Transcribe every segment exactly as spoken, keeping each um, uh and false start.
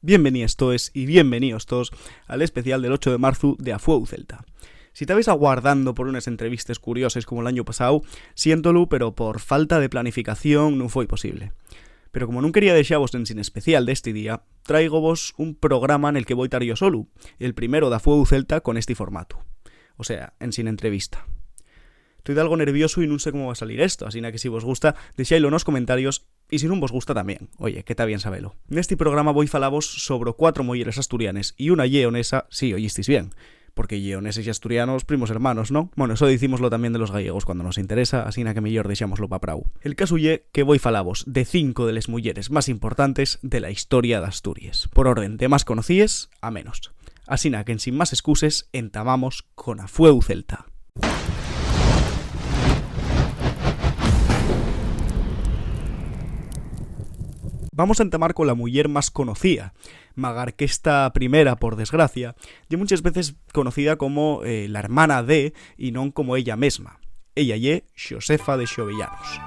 Bienveníes toes y bienveníos toos al especial del ocho de marzu de A Fueu Celta. Si tabais aguardando por unes entrevistes curioses como l'añu pasáu, siéntolu, pero por falta de planificación nun foi posible. Pero como nun quería dexavos ensin especial d'esti día, tráigovos un programa nel que voi tar yo solu, el primero d'A Fueu Celta con esti formatu. O sea, ensin entrevista. Toi dalgo nerviosu y nun sé cómo va salir esto, asina que si vos gusta, dexáilo nos comentarios, y si nun vos gusta tamién, oye, que ta bien sabelo. Nesti programa voi falavos sobre cuatro muyeres asturianes y una lleonesa, sí, oyistis bien, porque lleoneses y asturianos, primos hermanos, ¿no? Bueno, eso dicímoslo tamién de los gallegos cuando nos interesa, asina que mellor dexámoslo pa prau. El casu ye que voi falavos de cinco de les muyeres más importantes de la historia d'Asturies, por orden de más conocíes a menos. Asina que, ensin más excuses, entamamos con A Fueu Celta. Vamos a entamar con la muyer más conocía, magar qu'esta primera, por desgracia, ye munches veces conocida como, eh, la hermana de, y non como ella mesma. Ella ye Xosefa de Xovellanos.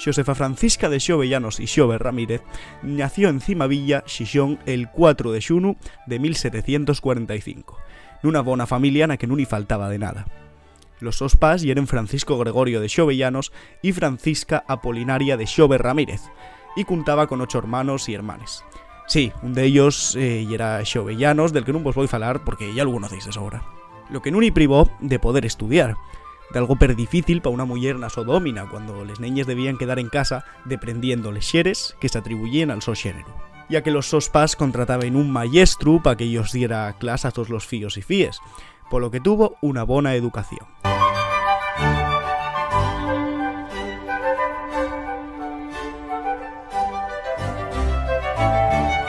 Xosefa Francisca de Xovellanos y Xove Ramírez nació en Cimavilla, Xixón, el cuatro de xunu de mil setecientos cuarenta y cinco, nuna bona familia na que nun-y faltaba de nada. Los sos pas yeren Francisco Gregorio de Xovellanos y Francisca Apolinaria de Xove Ramírez, y cuntaba con ocho hermanos y hermanes. Sí, un d'ellos, eh, yera Xovellanos, del que nun vos voi falar porque ya lu conocéis de sobra. Lo que nun-y privó de poder estudiar, dalgo perdificil pa una muyer na so dómina, cuando les neñes debían quedar en casa deprendiendo les xeres que s'atribuyíen al so xéneru, ya que los sos pas contrataben un mayestru pa que-yos diera clasazos los fíos y fíes, polo que tuvo una bona educación.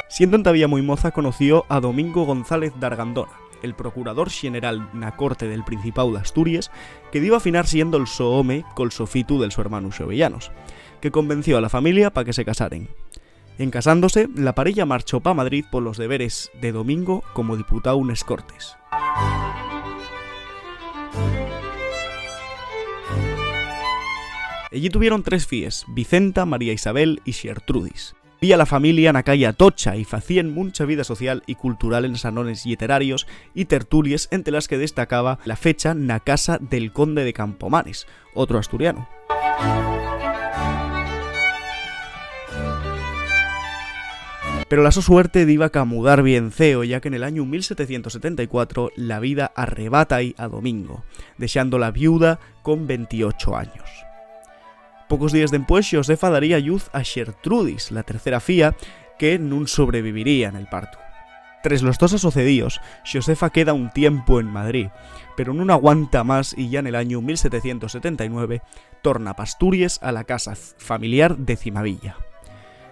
Siendo entavía mui moza, conoció a Domingo González d'Argandona, el procurador xeneral na corte del Principáu d'Asturies, que diba finar siéndo'l so home col sofitu del so hermanu Xovellanos, que convenció a la familia pa que se casaren. En casándose, la pareya marchó pa Madrid polos deberes de Domingo como diputáu nes Cortes. Ellí tuvieron tres fíes, Vicenta, María Isabel y Xertrudis. Vía la familia na calle Atocha y facíen muncha vida social y cultural en salones lliterarios y tertulies, ente las que destacaba la fecha na casa del conde de Campomanes, otro asturiano. Pero la so suerte diba camudar bien ceo, ya que nel añu mil setecientos setenta y cuatro la vida arrebáta-y a Domingo, dexándola viuda con ventiocho años. Pocos díes dempués, Xosefa daría lluz a Xertrudis, la tercera fía, que nun sobreviviría nel partu. Tres los tos asocedíos, Xosefa queda un tiempu en Madrid, pero nun aguanta más y ya nel añu mil setecientos setenta y nueve torna p'Asturies a la casa f-, familiar de Cimavilla.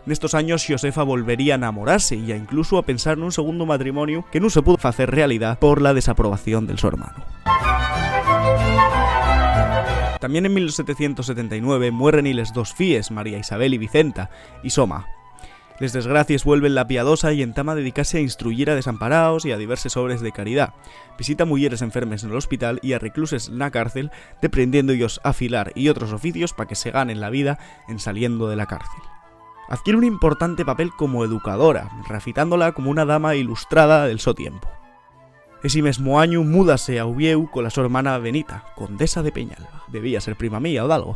Nestos años, Xosefa volvería a namorase y a incluso a pensar nun segundu matrimoniu que nun se pudo facer realidá por la desaprobación del so hermanu. Tamién en mil setecientos setenta y nueve mueren-y les dos fíes, María Isabel y Vicenta, y so ma. Les desgracies vuelven la piadosa y entama a dedicase a instruyir a desamparaos y a diverses obres de caridá. Visita muyeres enfermes nel hospital y a recluses na cárcel, deprendiendo-yos a filar y otros oficios pa que se ganen la vida en saliendo de la cárcel. Adquiere un importante papel como educadora, refitándola como una dama ilustrada del so tiempu. Esi mesmu añu múdase a Uviéu cola so hermana Benita, condesa de Peñalba. Debía ser prima mía o dalgo.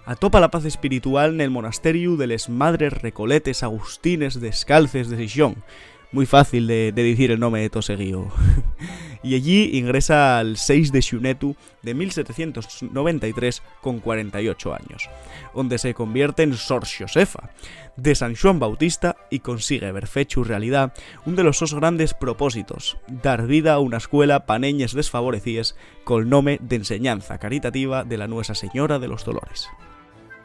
Atopa la paz espiritual nel monasteriu de les Madres Recoletes Agustines Descalces de Xixón. Mui fácil de, de dicir el nome de to seguío. Y ellí ingresa al seis de xunetu de mil setecientos noventa y tres con cuarenta y ocho años, onde se convierte en Sor Xosefa de San Xuan Bautista y consigue ver fechu realidá un de los sos grandes propósitos, dar vida a una escuela pa neñes desfavorecíes col nome d'Enseñanza Caritativa de la Nuesa Señora de los Dolores.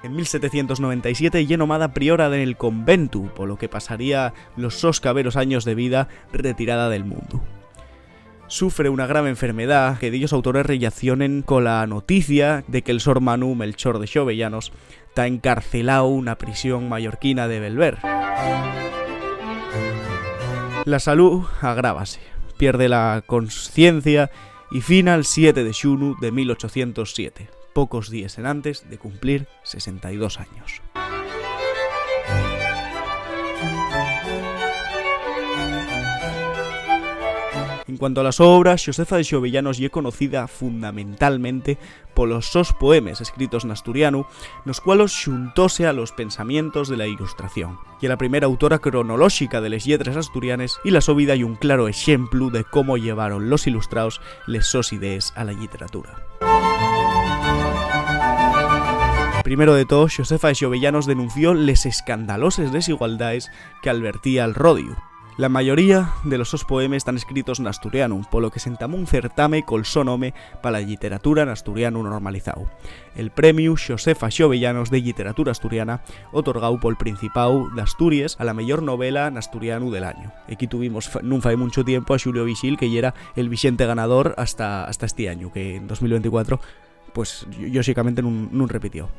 En mil setecientos noventa y siete ye nomada priora del conventu, polo que pasaría los sos caberos años de vida retirada del mundu. Sufre una grave enfermedá, que dellos autores rellacionen cola noticia de que'l so hermanu Melchor de Xovellanos ta encarceláu na prisión mallorquina de Belver. La salú agrávase, pierde la consciencia y fina'l siete de xunu de mil ochocientos siete, pocos díes enantes de cumplir sesenta y dos años. En cuanto a la so obra, Xosefa de Xovellanos ye conocida fundamentalmente polos sos poemes escritos n'asturianu, nos cualos xuntóse a los pensamientos de la Ilustración. Ye la primera autora cronolóxica de les lletres asturianes y la so vida ye un claro exemplu de cómo llevaron los ilustraos les sos idees a la lliteratura. Primero de too, Xosefa de Xovellanos denunció les escandaloses desigualdaes que alvertía'l rodiu. La mayoría de los sos poemes tán escritos n'asturianu, polo que s'entamó un certame col so nome pa la lliteratura n'asturianu normalizáu, el Premiu Xosefa Xovellanos de Lliteratura Asturiana, otorgáu pol Principáu d'Asturies a la meyor novela n'asturianu del añu. Equí tuvimos fa-, nun fai munchu tiempu a Xulio Vigil, que yera el vixente ganador hasta, hasta esti añu, que en dos mil venticuatro, pues, lloxicamente nun, nun repitió.